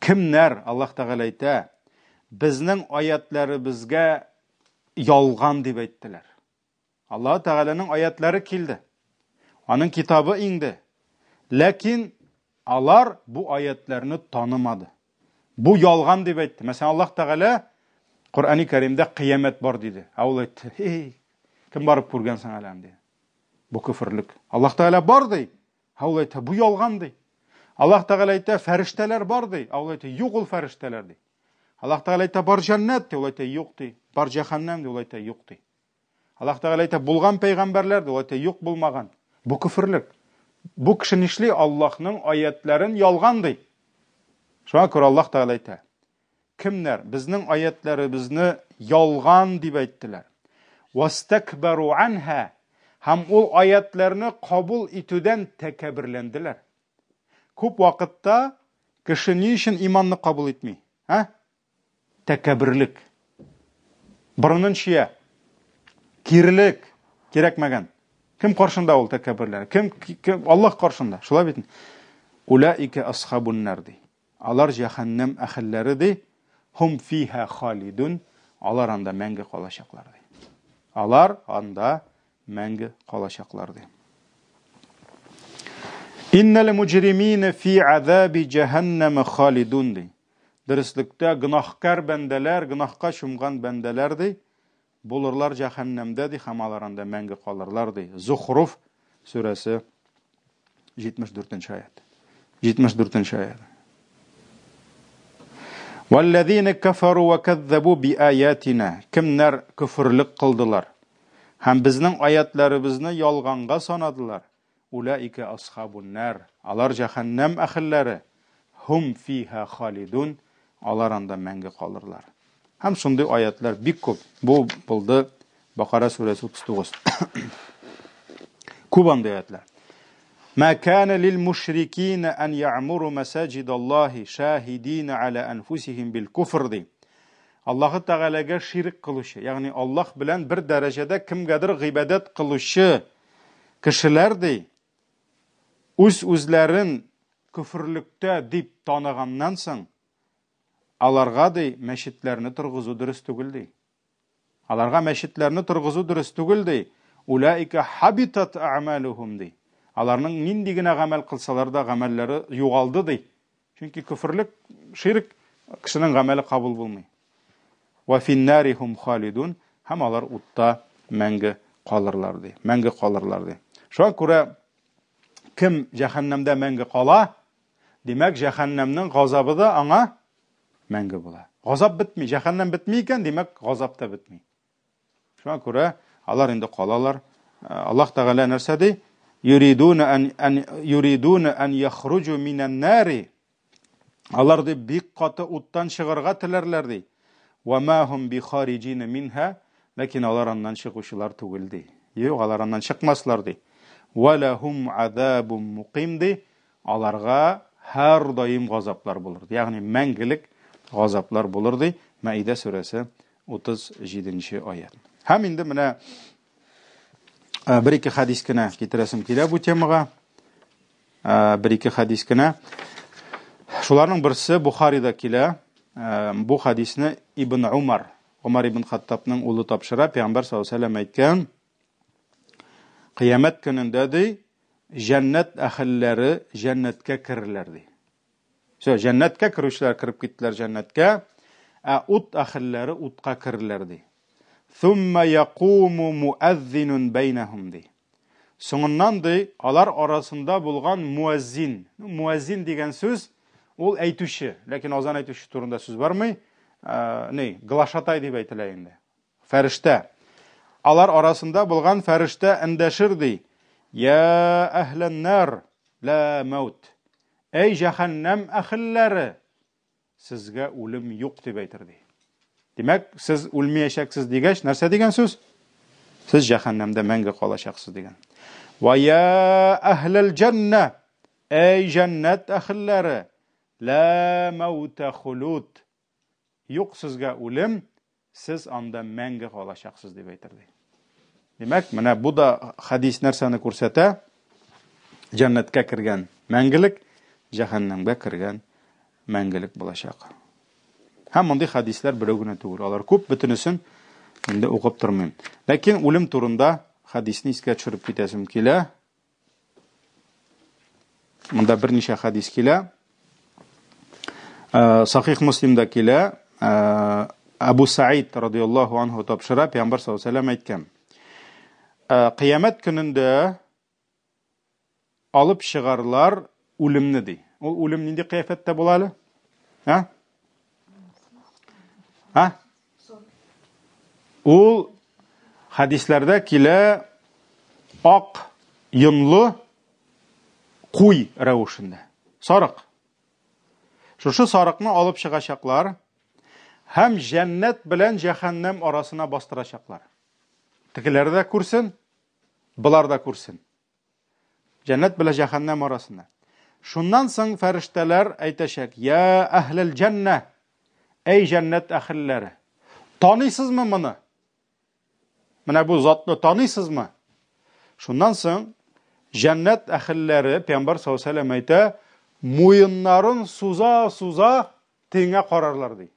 Кемнәр, Аллаһ Тәгалә әйтә, безнең аятларыбызга ялган дип әйттеләр. Аллаһ Тәгаләнең аятлары килде. Аның китабы иңде. Ләкин алар бу аятларны танымады. Бу ялган дип әйтте. Мәсәлән, Аллаһ Тәгалә Коръәни Кәримдә кыямәт бар диде. Ә ул әйтте, "Эй, кем барып күргән соң әле аны?" Бу көферлек. Аллаһ Тәгалә бар ди. Ә ул әйтә, бу ялган ди. Аллаһ Тәгалә әйтә, фәрештәләр бар ди. Ә ул әйтә, юк ул фәрештәләр ди. Аллаһ Тәгалә әйтә, бар җәннәт ди. Ул әйтә, юк ди. Бар җәһәннәм ди. Ул әйтә, юк ди. Аллаһ Тәгалә әйтә, булган пәйгамбәрләр ди, ул әйтә, юк булмаган. Бу көферлек. Бу кеше нишли? Аллаһның аятларын ялган ди. Шуңа күрә Аллаһ Тәгалә әйтә, кемнәр безнең аятларыбызны ялган дип әйттеләр. Вастакбару анха һәм ул аятларны кабул итүдән тәкәбберләнделәр. Күп вакытта кеше ни өчен иманны кабул итми? Ә? Тәкәбберлек. Борынын чия. Кирелек кирәкмәгән. Кем каршында ул тәкәбберләр? Кем, кем Аллаһ каршында. Шулай бит. Улаика асхабуннар ди. Алар җәһәннәм әһелләре ди. Хум фиха халидун. Алар анда мәңге калачаклар ди. Алар анда мәңге калачаклар ди. Иннәл муҗримина фи азаби җәһәннәм халидун ди. Дөреслектә, гөнаһкар бәндәләр, гөнаһка чумган бәндәләр, ди, булырлар җәһәннәмдә, ди, һәм алар анда мәңге калырлар, ди. Зухруф сүрәсе 74 нче аят. 74 нче аят. Валлазина кафару ва каззабу би аятина. Кемнәр көферлек кылдылар һәм безнең аятларыбызны ялганга санадылар, Улаика асхабун-нар, алар җәһәннәм әһелләре, һум фиһа халидун, алар анда мәңге калырлар. Һәм шундый аятлар бик күп. Бу булды Бакара сүрәсе 39. Күп андый аятлар. Ма кана лил мушрикина ан я'муру масаҗидаллаһи шаһидина аля анфусихим бил куфр ди. Аллаһы Тәгаләгә ширк кылучы, ягъни Аллаһ белән бер дәрәҗәдә кемгәдер гыйбадәт кылучы Кешеләр, ди, үз-үзләрен көферлектә дип таныганнан соң, аларга, ди, мәчетләрне торгызу дөрес түгел, ди. Аларга мәчетләрне торгызу дөрес түгел, ди. Улаика хабитат а'малухум, ди. Аларның нинди генә гамәл кылсалар да, гамәлләре югалды, ди. Чөнки көферлек, ширк, кешенең гамәле кабул булмый. Вә финнари хум халидун, һәм алар утта мәңге калырлар ди. Мәңге калырлар ди. Шуңа күрә кем җәһәннәмдә мәңге кала, димәк, җәһәннәмнең газабы да аңа мәңге була. Газап бетми, җәһәннәм бетми икән, димәк, газап та бетми. Шуңа күрә алар инде калалар. Аллаһ Тәгалә нәрсә ди? Юридуна ан ан юридуна ан яхруҗу минән нари. Алар ди бик каты уттан чыгарга теләрләр ди. Ва ма хум бихариҗина минха, ләкин алар аннан чыгучылар түгел ди. Юк, алар аннан чыкмаслар ди. Ва лахум азабун муким ди. Аларга һәрдаим газаплар булыр. Ягъни мәңгелек газаплар булыр ди. Мәидә сүрәсе 37 нче аят. Һәм инде менә бер-ике хәдис кенә китерәсем килә бу темага. Бер-ике хәдис кенә. Шуларның берсе Бухарида килә. Бу хәдисне Ибн Умар, Умар ибн Хаттабның улы тапшыра. Пәйгамбәр саллаллаһу алейһи вәсәлләм әйткән, Кыямәт көнендә ди, җәннәт әһелләре җәннәткә керерләр ди. Все, җәннәткә керүчеләр кереп киттеләр җәннәткә, ә ут әһелләре утка керерләр ди. Thumma якуму муәззинун бәйнәһум ди. Соңыннан ди, алар арасында булган муәззин. Муәззин дигән сүз ул әйтүче, ләкин азан әйтүче турында сүз бармый. Ни, глашатай дип әйтелә инде. Фәрештә. Алар арасында булган фәрештә эндәшер ди. Я әһләннәр, ла мәүт. Әй җәһәннәм әһелләре, сезгә үлем юк дип әйтер ди. Димәк, сез үлмәячәксез дигәч, нәрсә дигән сүз? Сез җәһәннәмдә мәңге калачаксыз дигән. Ва я әһләл җәннә, әй җәннәт әһелләре, Лә мәүтә хулуд. Юк сезгә үлем, сез анда мәңге калачаксыз, дип әйтер ди. Димәк, менә бу да хәдис нәрсәне күрсәтә? Җәннәткә кергән мәңгелек, җәһәннәмгә кергән мәңгелек булачак. Һәм мондый хәдисләр берәү генә түгел, алар күп, бөтенесен инде укып тормыйм. Ләкин үлем турында хәдисне искә төшереп китәсем килә. Монда берничә хәдис килә. Э, Сахих Муслимда килә. Э, Абу Саид радиаллаһу анһу тапшыра, Пәйгамбәр саллаллаһу алейһи вәсәлләм әйткән. Э, Кыямәт көнендә алып чыгарлар үлемне ди. Ул үлем нинди кыяфәттә була әле? А? А? Ул хәдисләрдә килә ак йонлы куй рәвешендә. Сарык. Шушы сарыкны алып чыгачаклар һәм җәннәт белән җәһәннәм арасына бастырачаклар. Тегеләр дә күрсен, болар да күрсен. Җәннәт белән җәһәннәм арасында. Шуннан соң фәрештәләр әйтәчәк: "Я әһлел җәннә, әй җәннәт әһелләре, таныйсызмы моны? Менә бу затны таныйсызмы?" Шуннан соң җәннәт әһелләре, Пәйгамбәр саллаллаһу алейһи ва сәлләм әйтә, муеннарын суза-суза тиңгә карарлар ди.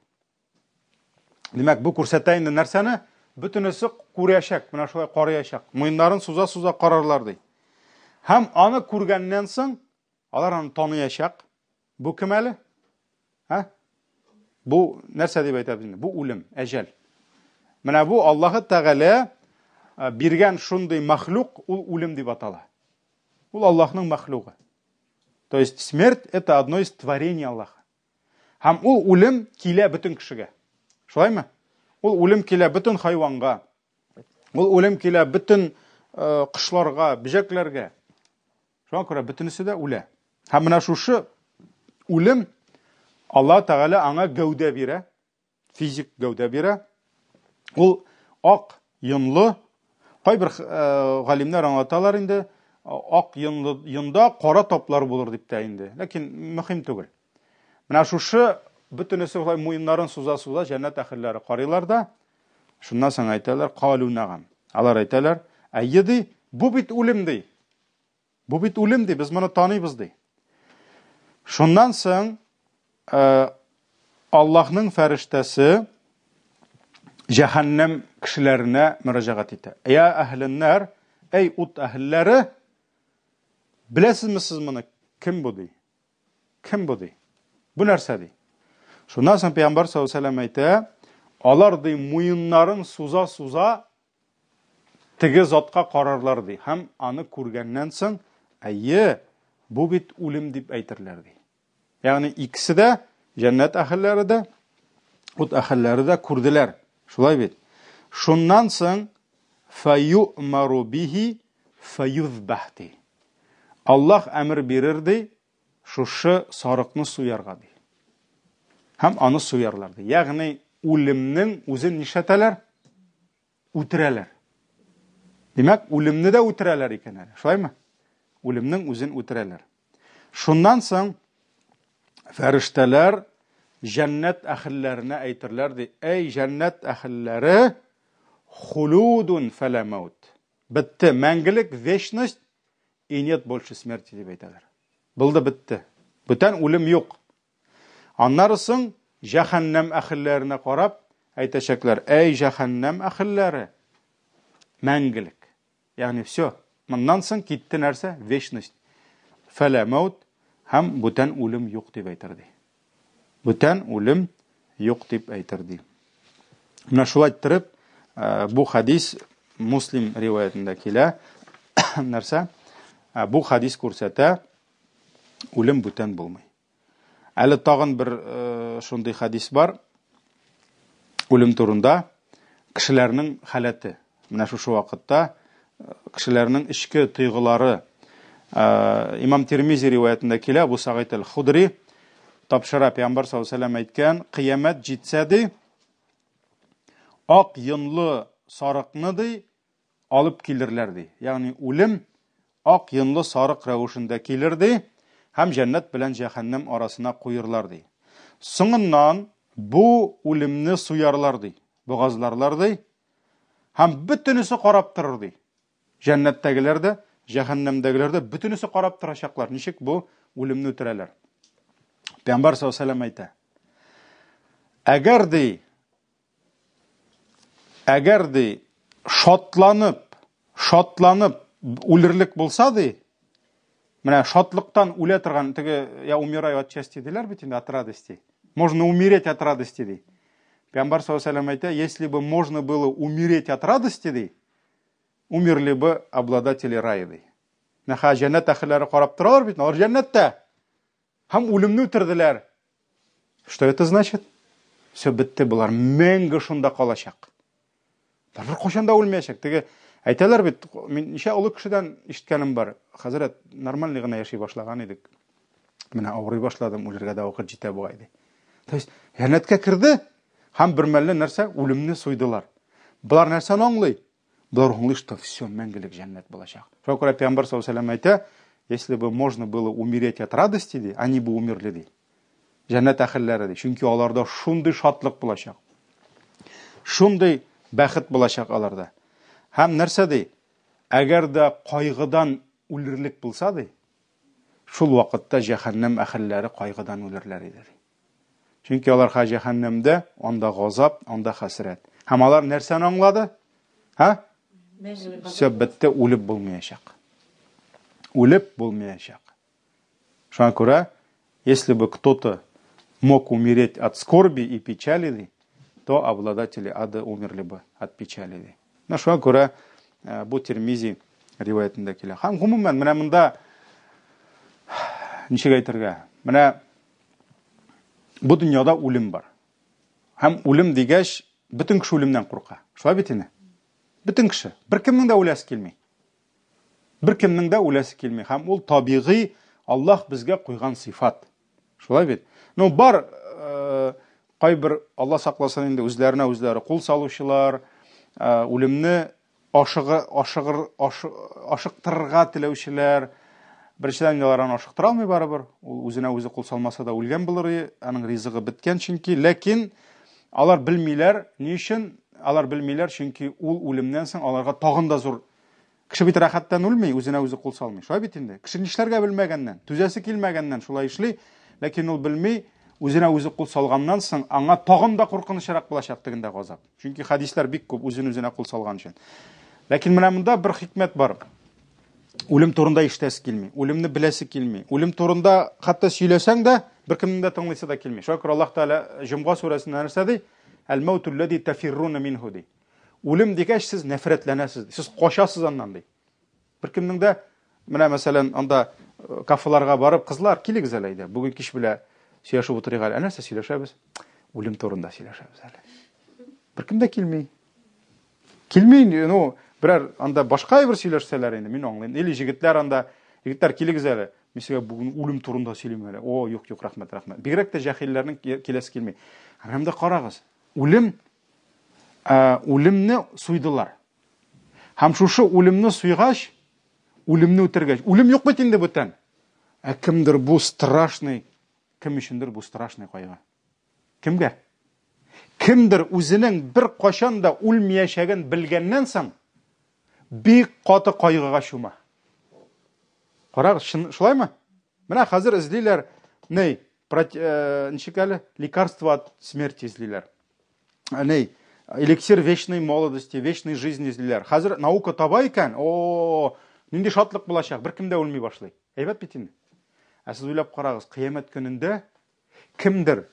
Димәк, бу күрсәтә инде нәрсәне? Бөтенесе күрәчәк, менә шулай караячак. Муеннарын суза-суза карарлар ди. Һәм аны күргәннән соң алар аны таныячак. Бу кем әле? Ә? Бу нәрсә дип әйтәбез инде? Бу үлем, әҗәл. Менә бу Аллаһы Тәгалә э, биргән шундый махлук, ул үлем дип атала. Ул Аллаһның махлугы. То есть смерть это одно из творений Аллаха. Һәм ул үлем килә бөтен кешегә. Шулаймы? Ул үлем килә бөтен хайванга. Ул үлем килә бөтен э, кошларга, бөҗәкләргә. Шуңа күрә бөтенесе дә үлә. Һәм менә шушы үлем Алла Тәгалә аңа гәүдә бирә. физик гәүдә бирә. Ул ак йонлы, кайбер э, галимнәр аңлаталар инде, ак йонлы йонда кара таплар булыр дип тә инде. Ләкин мөһим түгел. Менә шушы бөтенесе шулай муеннарын суза-суза җәннәт әһелләре карыйлар да, шуннан соң әйтәләр, калу нагам. Алар әйтәләр, әйе ди, бу бит үлем ди. Бу бит үлем ди, без моны таныйбыз ди. Шуннан соң э, Аллаһның фәрештәсе җәһәннәм кешеләренә мөрәҗәгать итә. Я әһленнәр, әй ут әһелләре, беләсезме сез моны? Кем бу ди? Кем бу ди? Бу нәрсә ди? Шуннан соң Пәйгамбәр саллаллаһу алейһи ва сәлләм әйтә, алар ди муеннарын суза-суза теге затка карарлар ди һәм аны күргәннән соң, әйе, бу бит үлем дип әйтерләр ди. Ягъни икесе дә җәннәт әһелләре дә, ут әһелләре дә күрделәр. Шулай бит. Шуннан соң фаюмару бихи фаюзбах ди. Аллаһ әмер бирер ди, шушы сарыкны суярга ди. Һәм аны суярлар ди. Ягъни үлемнең үзен нишләтәләр? Үтерәләр. Димәк, үлемне дә үтерәләр икән әле. Шулаймы? Үлемнең үзен үтерәләр. Шуннан соң фәрештәләр җәннәт әһелләренә әйтерләр ди: "Әй җәннәт әһелләре, хулудун фәлә мәүт." Бетте, мәңгелек, вечность и нет больше смерти дип әйтәләр. Булды, бетте. Бүтән үлем юк. Аннары соң җәһәннәм әһелләренә карап әйтәчәкләр: "Әй җәһәннәм әһелләре, мәңгелек." Ягъни все, моннан соң китте нәрсә? Вечность. Фәлә мәүт һәм бүтән үлем юк дип әйтер ди. Бүтән үлем юк дип әйтер ди. Менә шулай иттереп, э, бу хадис Муслим риваятендә килә. Нәрсә? Э, бу хадис күрсәтә, үлем бүтән булмый. Әле тагын бер э, шундый хадис бар. Үлем турында кешеләрнең халәте. Менә шушы вакытта э, кешеләрнең эчке тойгылары э, Имам Тирмизи риваятендә килә, Абу Сагид әл-Худри тапшыра, Пәйгамбәр саллаллаһу алейһи әйткән, кыямәт җитсә ди, ак йонлы сарыкны ди алып килерләр ди. Ягъни үлем ак йонлы сарык рәвешендә килер ди. Һәм җәннәт белән җәһәннәм арасына куерлар, ди. Соңыннан бу үлемне суярлар, ди. Богазларлар, ди. Һәм бөтенесе карап торыр, ди. Җәннәттәгеләр дә, җәһәннәмдәгеләр дә бөтенесе карап торачаклар. Ничек бу үлемне үтерәләр. Пәйгамбәр саллаллаһу алейһи әйтә. Әгәр ди, әгәр ди, шатланып, шатланып үлерлек булса ди, менә шатлыктан үлә торган, теге я умираю от счастья диләр бит инде, от радости. Можно умереть от радости ди. Пәйгамбәр саллаллаһу алейһи әйтә, если бы можно было умереть от радости ди, умерли бы обладатели рая ди. Менә җәннәт әһелләре карап торалар бит, алар җәннәттә. Һәм үлемне үтерделәр. Что это значит? Все бетте, болар мәңге шунда калачак. Болар бер кайчан да үлмәячәк. Теге әйтәләр бит, мин ничә олы кешедән ишеткәнем бар. Хәзрәт, нормальный гына яши башлаган идек. Менә авырый башладым, үлергә дә вакыт җитә бугай ди. То есть җәннәткә керде һәм бер мәлне нәрсә? Үлемне суйдылар. Болар нәрсәне аңлый? Болар аңлый, что все, мәңгелек җәннәт булачак. Шуңа күрә Пәйгамбәр саллаллаһу алейһи ва әйтә, если бы можно было умереть от радости, ди, они бы умерли, ди. Җәннәт әһелләре, ди. Чөнки аларда шундый шатлык булачак. Шундый бәхет булачак аларда. Һәм нәрсә ди? Әгәр дә кайгыдан үлерлек булса, ди, шул вакытта җәһәннәм әһелләре кайгыдан үлерләр иде, ди. Чөнки алар ха җәһәннәмдә, анда газап, анда хәсрәт. Һәм алар нәрсәне аңлады? Һа? Все бетте, үлеп булмаячак. Үлеп булмаячак. Шуңа күрә, если бы кто-то мог умереть от скорби и печали, то обладатели ада умерли бы от печали. Менә шуңа күрә э, бу Тирмизи риваятендә килә. Һәм гомумән менә монда ничек әйтергә? Менә бу дөньяда үлем бар. Һәм үлем дигәч, бөтен кеше үлемнән курка. Шулай бит инде? Бөтен кеше. Беркемнең дә үләсе килми. Беркемнең дә үләсе килми. Һәм ул табигый Аллаһ безгә куйган сыйфат. Шулай бит? Ну, бар э, кайбер Алла сакласын инде үзләренә үзләре кул салучылар, э, үлемне ашыгы, ашыгыр, ашы, ашыктырырга теләүчеләр, беренчедән инде алар аны ашыктыра алмый барыбер, ул үзенә үзе кул салмаса да үлгән булыр, аның ризыгы беткән чөнки, ләкин алар белмиләр, ни өчен? Алар белмиләр, чөнки ул үлемнән соң аларга тагын да зур Кеше бит рәхәттән үлми, үзенә үзе кул салмый. Шулай бит инде. Кеше нишләргә белмәгәннән, түзәсе килмәгәннән шулай эшли, ләкин ул белми, үзенә үзе кул салганнан соң аңа тагын да куркынычрак булачак тегендә газап. Чөнки хәдисләр бик күп үзен үзенә кул салган өчен. Ләкин менә монда бер хикмәт бар. Үлем турында ишетәсе килми, үлемне беләсе килми. Үлем турында хәтта сөйләсәң дә, беркемнең дә тыңлыйсы да килми. Шуңа күрә Аллаһ Тәгалә Җомга сүрәсендә нәрсә ди? Әл-мәүту лләзи тафирруна минһу ди. Үлем дигәч, сез нәфрәтләнәсез, сез качасыз аннан ди. Беркемнең дә менә мәсәлән, анда э, кафеларга барып, кызлар, килегез әле әйдә, бүген кич белә сөйләшеп утырыйк әле. Ә нәрсә сөйләшәбез? Үлем турында сөйләшәбез әле. Беркем дә килми. Килми, ну, берәр анда башка әйбер сөйләшсәләр инде, мин аңлыйм. Или җегетләр анда, егетләр килегез әле, мин сезгә бүген үлем турында сөйлим әле. О, юк, юк, рәхмәт, рәхмәт. Бигрәк тә җәһилләрнең киләсе килми. Һәм дә карагыз, үлем үлемне суйдылар. Һәм шушы үлемне суйгач, үлемне үтергәч, үлем юк бит инде бүтән. Ә кемдер бу страшный, кем өчендер бу страшный кайгы. Кемгә? Кемдер үзенең бер кашан да үлмәячәген белгәннән соң, бик каты кайгыга чума. Карагыз, шулаймы? Менә хәзер эзлиләр, ней, э, ничек әле, лекарство от смерти эзлиләр. Ней, эликсир вечной молодости, вечной жизни эзлиләр. Хәзер наука таба икән, о, нинди шатлык булачак, беркем дә үлми башлый. Әйбәт бит инде. Ә сез уйлап карагыз, кыямәт көнендә кемдер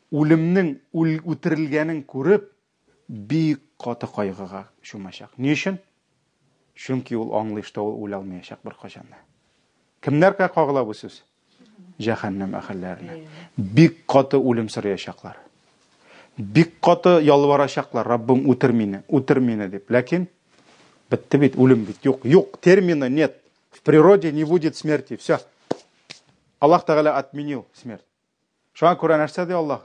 үлемнең үтерелгәнен күреп, бик каты кайгыга чумачак. Ни өчен? Чөнки ул аңлый, что ул үлә алмаячак беркайчан да. Кемнәргә кагыла бу сүз? Җәһәннәм әһелләренә. Бик каты үлем сораячаклар. Бик каты ялварачаклар, Раббым, үтер мине, үтер мине дип. Ләкин бетте бит, үлем бит юк. Юк, термина нет. В природе не будет смерти. Все. Аллаһ Тәгалә отменил смерть. Шуңа күрә нәрсә ди Аллаһ?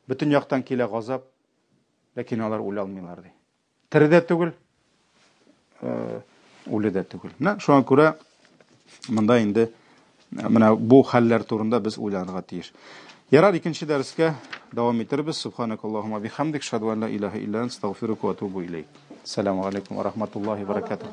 Бөтен яктан килә газап, ләкин алар үлә алмыйлар ди. Тере дә түгел, э, үле дә түгел. Менә шуңа күрә монда инде Менә бу хәлләр турында без уйланырга тиеш. Ярар, икенче дәрескә дәвам итербез. Субханакаллаһумма бихамдик, шаду ан ла илаһа илля ант, астагфирука ва атубу илейк. Ассаламу алейкум ва рахматуллахи ва баракатух.